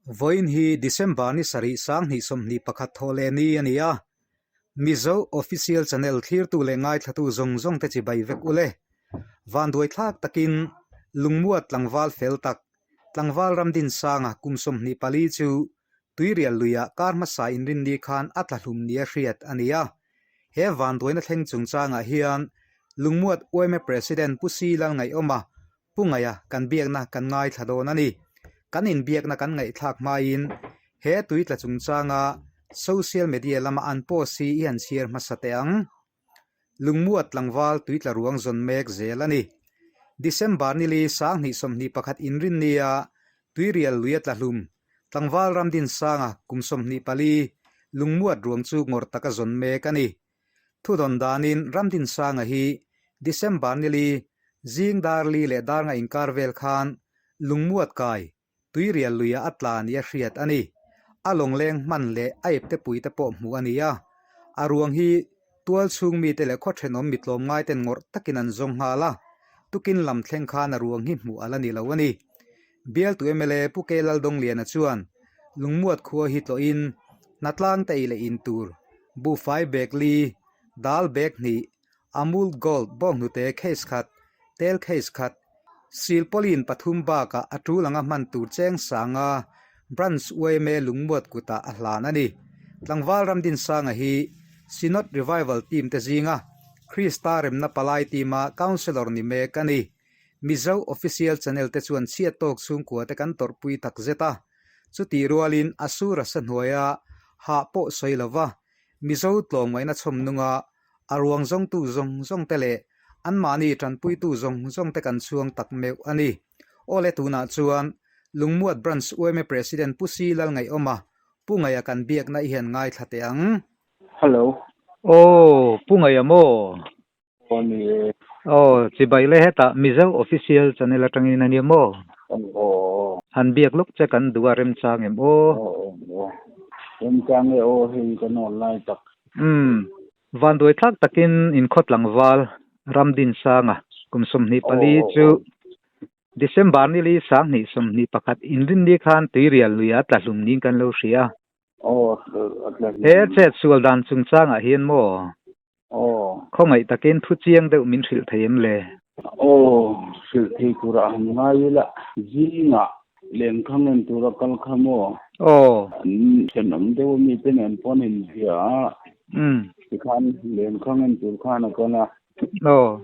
Vawiin hi December ni sarih 2021 thawh leh ni a ni a, Mizo Official Channel thlirtu leh ngaithlatu zawng zawng te chibai vek u le. Vanduai thlak takin Lungmuat tlangval fel tak, tlangval Ramdinsanga kum 24 chu Tuirial luiah kar hmasa inrinni khan a tla hlum nia hriat a ni a. He vanduaina thleng chungchangah hian Lungmuat yma President Pu Si Lalngaihawma Pu Ngaia kan biakna kan ngaithla dawn a ni. Kan inbiakna kan ngaihthlak hmain he tui tla chungchanga social media lama an post hi i han chhiar hmasa teh ang. Lungmuat tlangval tui tla ruang zawn mek zel a ni. December nili 2021 inrinnia Tuirial lui a tla hlum tlangval Ramdinsanga kum 24 Lungmuat ruang chu ngawrh taka zawn mek a ni. Thudawn danin Ramdinsanga hi December nili zing dar li leh dar nga inkar vel khan Lungmuat kai Tuirial luiah a tla nia hriat a ni. A lawngleng hman leh a ipte puite pawh hmuh a ni a. A ruang hi tual chhung mite leh khaw thenawm mi tlawmngaiten ngawrh takin an zawng nghal a, tukin lam thleng khan a ruang hi hmuh a la ni lo a ni. Bialtu mla Pu K Laldawngliana chuan Lungmuat khua hi tlawhin hnatlang te ei leh in tur, buhfai bag li, dal bag hnih, Amul Gold bawnghnute case khat, tel case khat, silpauline pathum bakah a tul anga hman tur cheng sanga Branch yma Lungmuat kutah a hlan a ni. Tlangval Ramdinsanga hi Synod Revival Team te zinga Krista remna palai team-a Councillor ni mek a ni. Mizo Official Channel te chuan chhiat tawk chhungkua te kan tawrhpui tak zet a. Chutih rualin a sur a sa hnuaia hah pawh sawi lova Mizo tlawmngaihna chhawm nunga a ruang zawngtu zawng zawng te leh anmahni tanpuitu zawng zawng te kan chhuang tak meuh a ni. Awle tunah chuan Lungmuat Branch yma President Pu Si Lalngaihawma Pu Ngaia kan biakna i hian ngaithla teh ang. Hello. Aw, Pu Ngaia maw? Aw ni e. Aw, chibai le hetah Mizo Official Channel atangin a nia maw? Aw. Han biak lawk che kan duh a remchang em aw? Aw aw. Remchang e aw hei kan online tak. Umm. Vanduai thlak takin inkhaw tlangval Ramdinsanga kum 24 chu December nili 2021 inrinni khan Tuirial luia tla hlum niin kan lo hria a. He chet sual dan chungchangah hian maw? Khawngaih takin thu chiang deuh min hrilh thei em le? Aw, hrilh thei turah han ngai ila, zingah Lengkhang en tura kal kha maw? Aw. An thenawm deuh ami te nen pawh an inbia a. Umm. Tikhan lengkhang en tur khan a kal a. Aw.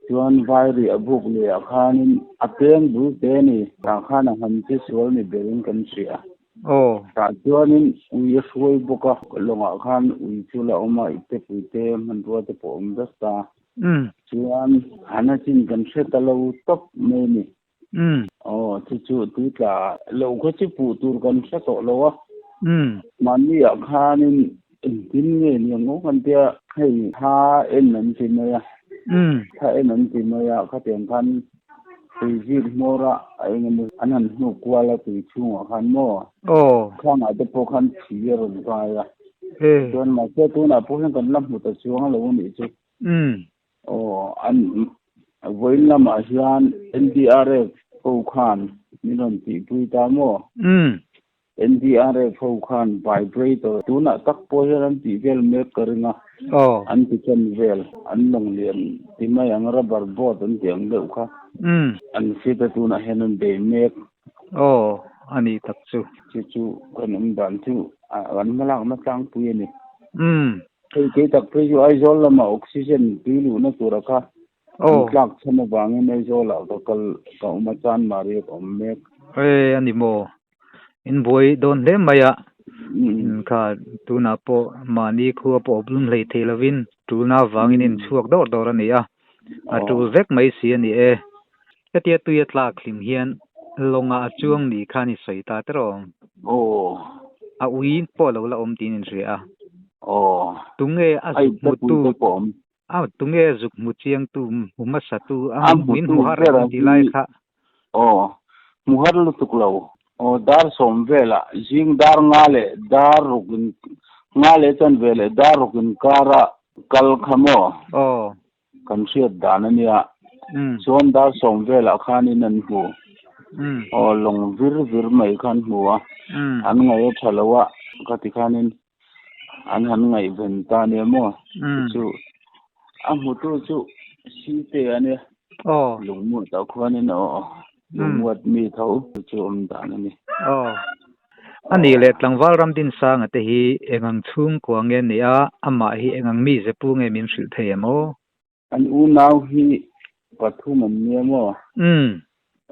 Chuan vairiah buk leh ah khanin a peng bul te a ni. Tah khan a han che sual ni berin kan hria. Aw. Tah chuanin ui a hruai bawk a. Lawngah khan ui chu la awm a, iptepui te hmanrua te pawh awm vek ta. Umm. Chuan han a chin kan hre ta lo tawp mai a ni. Umm. Aw, chu chu tui tla lo kha chu puh tur kan hre tawh lo a. Umm. Mahni ah khanin engtin nge ni ang aw kan tia hei thla en an ti mai a. Umm. Thla en an ti mai a, khatiang khan tui zir hmawr a a eng emaw an han hnuk kual a tui chhungah khan maw. Aw. Khangah te pawh khan thi a rawn kai a. E. Chuan mahse tunah pawh hian kan la hmu ta chuang lo a nih chu. Umm. Aw, an vawiin lamah hian NDRF ho khan min rawn tihpui ta maw? Umm. NDRF ho khan vibrator tunah tak pawh hian an tih vel mek ka ring a. Aw. An ti chen vel, an lawng lian ti mai ang, rubber boat an tih ang deuh kha. Umm. An fit a tunah hian an bei mek. Aw, a nih tak chu. Chu chu kan awm dan chu an hmalakna tlangpui a ni. Umm. Hei kei tak phei chu Aizawl lamah oxygen tui luhna tura kha an tlak chhan avangin Aizawlah ka kal ka awm a, Chanmari ka awm mek. E a ni maw? In buai dawn hle mai a, kha tunah pawh mahni khua pawh awp lum hlei thei lovin tulna avangin in chhuak dawr dawr a ni a, a tul vek mai si a ni e. Hetia tui a tlak hlim hian lawngah a chuang ni khan i sawi ta tiraw? Aw. A ui pawh lo la awm tiin in hria a. Aw. Tunge a zuk hmutu a tunge a zuk hmu chiangtu hmu hmasatu a min hmu har em tih lai kha. Aw. Hmu har lutuk lo. Aw dar sawm velah zing dar nga leh dar ruk in nga leh chanve leh dar ruk inkara kal kha maw? Aw. Kan hriat dan a nia. Chuan dar sawm velah khanin an hmu. Aw lawng vir vir mai kha an hmu a, an ngaih a tha lo a, khati khanin an han ngaihven ta nia maw? Chu a hmutu chu Site a nia, lungmuat ah khuanin aw lungmuat mi tho chu awm dan a ni. Aw. A nih leh tlangval Ramdinsanga te hi engang chhungkua nge ni a, amah hi engang mi zepu nge min hrilh thei em aw? An unau hi pathum an nia maw?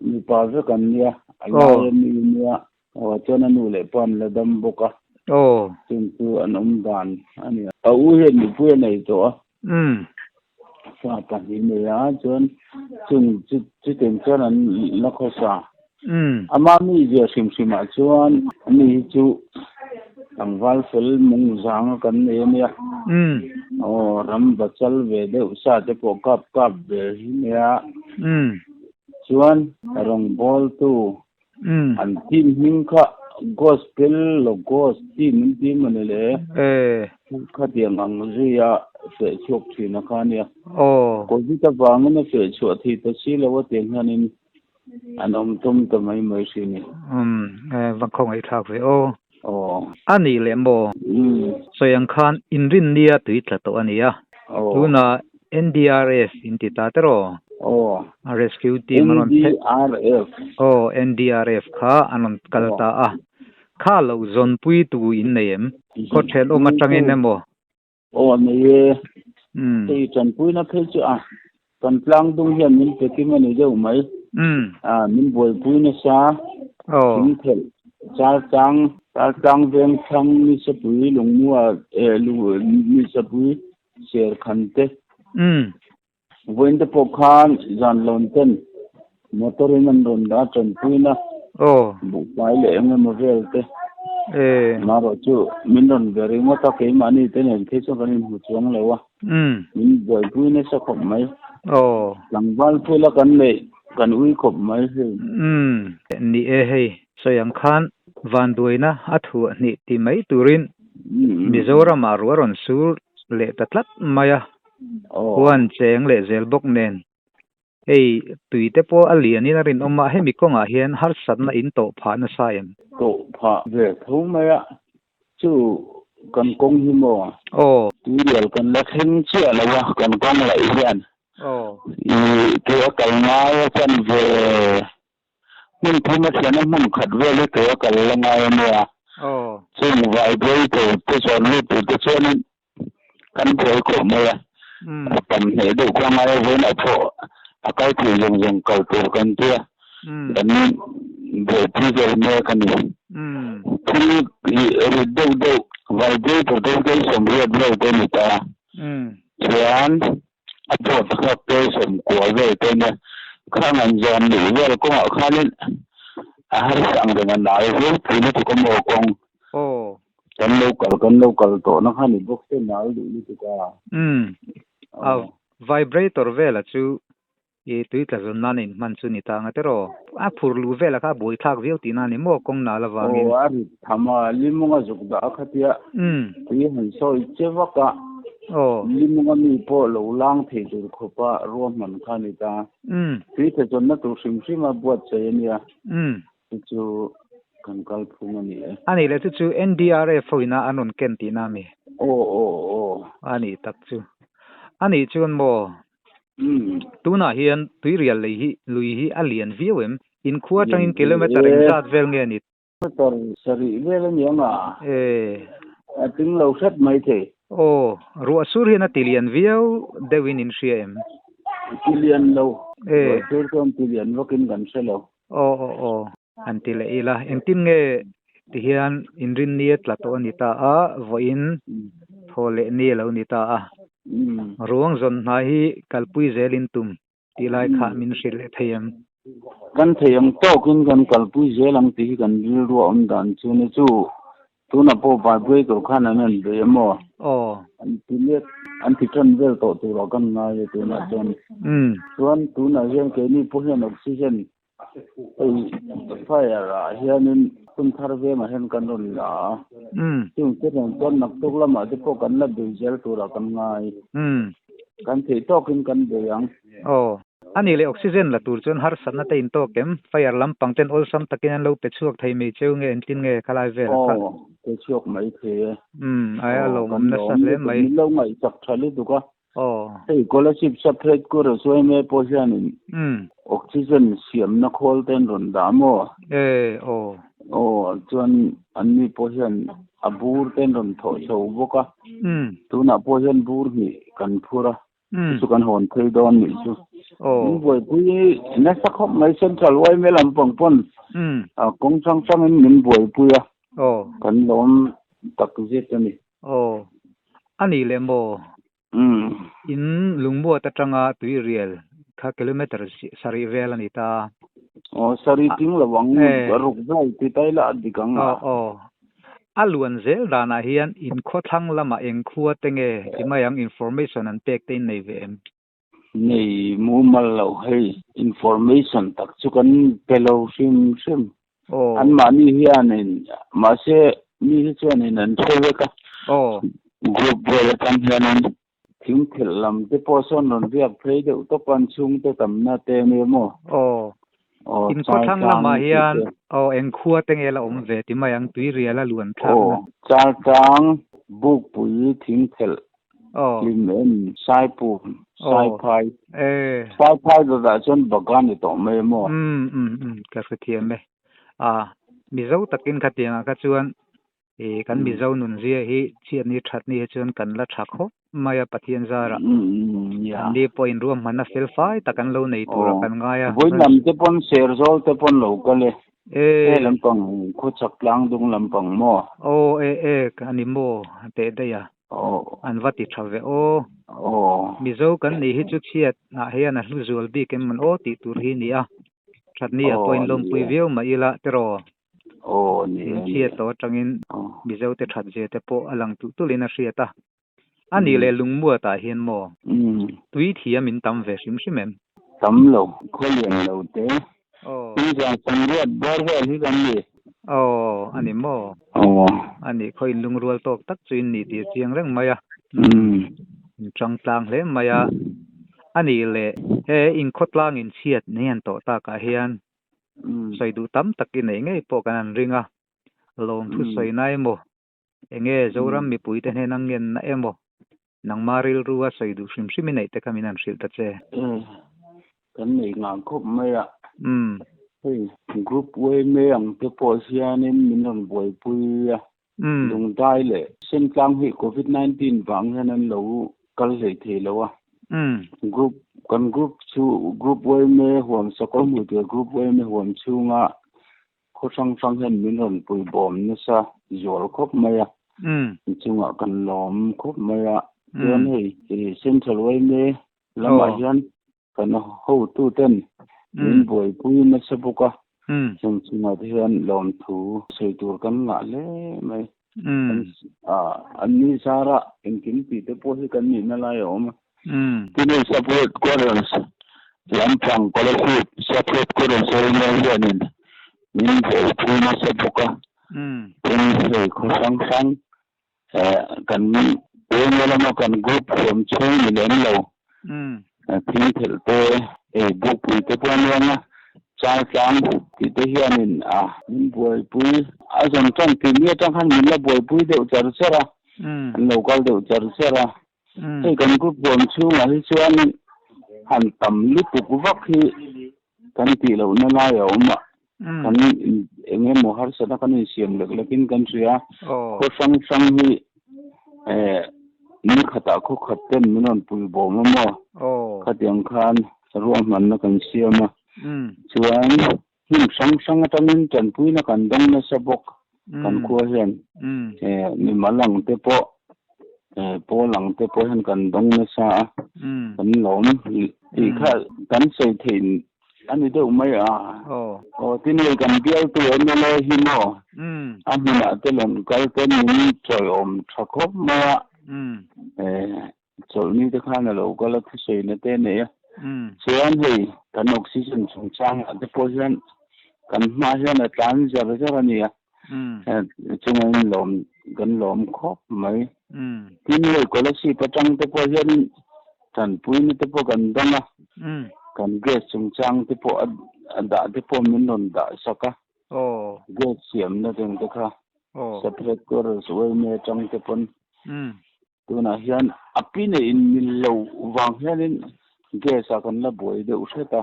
Mipa vek an nia, a lai a mi nia, aw chuan a nu leh pa an la dam bawk a, chung chu an awm dan a ni. A u hian mipui a nei tawh a, fa pahnih nei a, chuan chung chutiang chuan an la khawsa. Ama mi zia hrim hrimah chuan ani hi chu tlangval fel mung zanga kan nei a nia. Aw ram va chal ve deuh sa te pawh kap kap ve hi nia. Chuan rawngbawltu an team hming kha Gospel Logos team an ti emaw ni le? Khatiang ang zuia feh chhuak thin a kha nia. Covid avangin a feh chhuah thei ta si lo a tiang hianin An awm tum ta mai mai hri ni. Umm va khawngaih thlak ve aw. Aw. A nih leh maw? Umm. Sawi ang khan inrin nia tui tla tawh a ni a. Aw. Tunah NDRF in ti ta teraw? Aw. A rescue team an rawn phet. NDRF. Aw NDRF kha an rawn kal ta a. Kha lo zawnpui tu in nei em? Khaw thenawm atangin emaw? Aw nei e, hei tanpuina phei chu a kan tlang dung hian min pe kim a ni deuh mai. A min buaipui nasa thing thelh char tlang char tlang veng thlang nisapui lungmua eh nisapui ser khan te. Vawiin te pawh khan zan lawn ten motor in an rawn dah tanpuina buhfai leh eng emaw vel te marawh chu min rawn ve ringawt a keimahni te nen phei chuan kan inhmu chuang lo a min buaipui nasa khawp mai tlangval phula kan neih kan ui khawp mai hei. Ni e hei sawi ang khan vanduaina a thuah hnih ti mai turin Mizoramah ruah rawn sur leh ta tlat mai a. Huan cheng leh zel bawk nen hei tui te pawh a lian in a rinawm a, hemi kawngah hian harsatna in tawh phah nasa em? Tawh phah ve tho mai a, chu kan kawng hi maw? Aw. Tuirial kan la thleng chiah lo a, kan kawng laih hian. Aw. Ih tui a kal ngai a chan ve hmun thum a thlen a hmun khat vel hi tui a kal la ngai a nia. Aw. Chung vibrator te chuan lut tur te chuanin Kan buai khawp mai a, a tam hneh deuh kha ngai a vawiin a pawh a kal thei zawng zawng kal tur kan ti a, kan buaipui vel mek a ni. Thil hi rit deuh deuh vibrator deuh deuh sawmriat vel te a ni ta a, chuan a board kha te sawmkua vel te a nia, khang an zawn luh vel kawngah khanin a harsa ang reng a nal viau pui lutuk a maw kawng. Kan lo kal kan lo kal tawh na kha ni bawk se nal duh lutuk a. Umm. A vibrator vela chu i tui tla zawn nan a inhman chu ni ta anga teraw. A phur lu vela kha a buai thlak viau tihna a ni maw kawng nal avangin. Aw a rit tham a, limunga zuk dah a khatia tui han sawi che vak a. Aw. Limunga mi pawh lo lang thei tur khawpa ruahman kha a ni ta. Tui tla zawnna tur hrim hrim a buatsaih a nia. Chu chu kan kal phung a ni e. A nih leh chu chu NDRF ho ina an rawn ken tihna a mi? Aw aw aw. A nih tak chu. A nih chuan maw? Umm. Tunah hian tuirial lei hi lui hi a lian viau em? In khua atangin kilometer engzat vel nge a ni? Kilometer sarih vel a ni ang a. E. A tling lo hret mai thei. Aw, ruah sur hian a ti lian viau deuhin in hria em? Ti lian lo. Ruah sur chuan ti lian vakin kan hre lo. Aw aw aw, han ti leh ila. Engtin nge ti hian inrinni a tla tawh a ni ta a, vawiin thaw leh ni a lo ni ta a. Ruang zawn hna hi kalpui zelin tum tih lai kha min hrilh leh thei em? Kan thei ang tawkin kan kalpui zel ang tih hi kan rilru a awm dan chu ni chu Tunah pawh vibrator khan an rawn bei a maw? Aw. An ti mek, an ti tan vel tawh turah kan ngai e tunah chuan. Chuan tunah hian keini pawh hian oxygen hei fire ah hianin hun thar vengah hian kan rawn la a. Chung te reng chuan naktuk lamah te pawh kan la bei zel turah kan ngai. Kan theih tawkin kan bei ang. Aw. A nih leh oxygen la tur chuan harsatna te in tawk em? Fire lampang ten awlsam takin an lo pe chhuak thei mai cheu nge engtin nge khalai vel a kha? Aw, pe chhuak mai thei e. Umm, ai a Aw, kan lawmawm nasa lawm hle lutuk, mai. min lo ngaihsak tha lutuk a. Aw. Hei Kolasib Saphet Kura Suaime pawh hianin oxygen siamna khawl te an rawn dah maw? E, aw. Aw, chuan anni pawh hian a bur te an rawn thawh chho bawk a. Tunah pawh hian bur hnih kan phur a, chu chu kan hawn phei dawn nih chu. Min buaipui nasa khawp mai Central yma lampang pawn kawng hrang hrangin min buaipui a, kan lawm takzet a ni. Aw, a nih leh maw? In lungmuat atanga tuirial kha kilometre sarih vel a ni ta. Aw, sarih tling lo ang, ruk vel ti ta ila a dik ang a. Aw, aw. A luan zel danah hian in khawthlang lamah eng khua te nge ti mai ang information an pek te in nei ve em? Nei mumal lo hei, information tak chu kan pe lo hrim hrim. Anmahni hianin mahse mi hi chuanin an hre vek a, group vel atang hianin thing thelh lam te pawh sawn rawn riak phei deuh tawp a, an chhungte tamna te a nia maw? Aw, in khawthlang lamah hian aw eng khua te nge la awm ve ti mai ang, tuirial a luan thlakna. Aw, Chaltlang, Bukpui, Thingthelh, Hlim em, Saipum, Saiphai. Saiphai dawtah chuan Bagan i tawh mai maw? Umm umm umm ka hrethiam e. A, Mizo takin khatiangah kha chuan I kan Mizo nunzia hi chhiatni thatni hi chuan kan la tha khawp mai a Pathian zarah. An ni pawh inruahmanna fel fai tak an lo nei turah kan ngai a. Vawi lam te pawn Serzawl te pawn lo kal e. He lampang khawchhak tlang dung lampang maw? Aw e e a ni maw teh daih a. An va ti tha ve aw. Mizo kan nih hi chu chhiat ah hian a hlu zual bik em mawn aw tih tur hi a ni a. Thatni ah pawh inlawmpui viau mah ila tiraw. Aw ni e, ni Chhiat e. tawh atangin Mizote that zia te pawh a lang tulh tulhin a hriat a. A nih leh lungmuat ah hian maw tui thiam in tam ve hrim hrim em? Tam lo, khawlian lo te. Tui zan sangriat bawr vel hi kan ni. Aw, a ni maw? A nih khaw in lungrual tawk tak chu in nih tih a chiang reng mai a. In tang tlang hle mai a. A nih leh he inkhawtlang in chhiat nei an tawh takah hian Sawi duh tam tak i neih ngei pawh kan han ring a, lawmthu sawina emaw, enge Zoram mipuite hnena ngenna emaw, nangma rilrua sawi duh hrim hrim i neih te kha min han hrilh ta che. Kan nei nghah khawp mai a, hei group yma ang te pawh hianin min rawn buaipui a, Lungdai leh Sentlang hi Covid 19 vang hian an lo kal hlei thei lo a. Group kan group chu group yma huam sakawr hmuh tur group yma huam chhunga khaw hrang hrang hian min rawn pui bawm nasa zual khawp mai a. Chungah kan lawm khawp mai a. Chuan hei Central yma lamah hian Kan hotuten min buaipui nasa bawk a, chung chungah te hian lawmthu sawi tur kan ngah hle mai. An ni zara engkim tih te pawh hi kan nihna lai a awm a. Tuni Separate Quarters lampang Kolasib Separate Quarters area hianin min buaipui nasa bawk a, tin hei khaw hrang hrang Kan eng lama kan group huam chhung ni lem lo thing thelh te, ei bukpui te pawh a nuam a, char tlang tih te hianin a min buaipui a zawn tan tih mi atang khan min la buaipui deuh char char a, an lo kal deuh char char a. Hei kan group huam chhungah hi chuan han tam lutuk vak hi kan tih lohna lai a awm a, kan eng emaw harsatna kan insiam lek lekin kan hria. Khaw hrang hrang hi ni khatah khaw khat ten min rawn pui bawm a maw? Khatiang khan ruahmanna kan siam a, chuan hmun hrang hrang atangin tanpuina kan dawng nasa bawk kan khua hian mimal ang te pawh pawl ang te pawh hian kan dawng nasa a, kan lawm tih kha kan sawi theih a ni deuh mai a. Aw tin hei kan bialtu mla hi maw a hmunah te rawn kal te min chawiawm tha khawp mai a, Chawlhni te khan a lo kal a thusawina te a nei a. Chuan hei kan oxygen chungchangah te pawh hian kan hma hian a tlan zar zar a nia. Chungin lawm kan lawm khawp mai. Tin hei Kolasib atang te pawh hian tanpuina te pawh kan dawng a. Kan gas chungchang te pawh a dah te pawh min rawn dah sak a. Gas siamna reng te kha separate quarrels uaime atang te pawn tunah hian a pi nei in mil lo vang hianin gas ah kan la buai deuh hret a.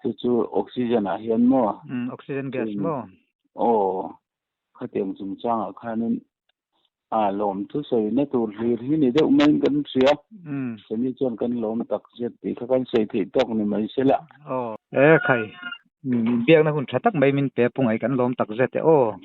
Chu chu oxygen ah hian maw? Oxygen gas maw? Aw. Khatiang chungchangah khanin a lawm thusawina tur hlir hi ni deuh maiin kan hria. Chumi chuan kan lawm tak zet tih kha kan sawi theih tawk ni mai se la. Aw. E khai, biakna hun tha tak mai min pe pungai kan lawm tak zet e aw.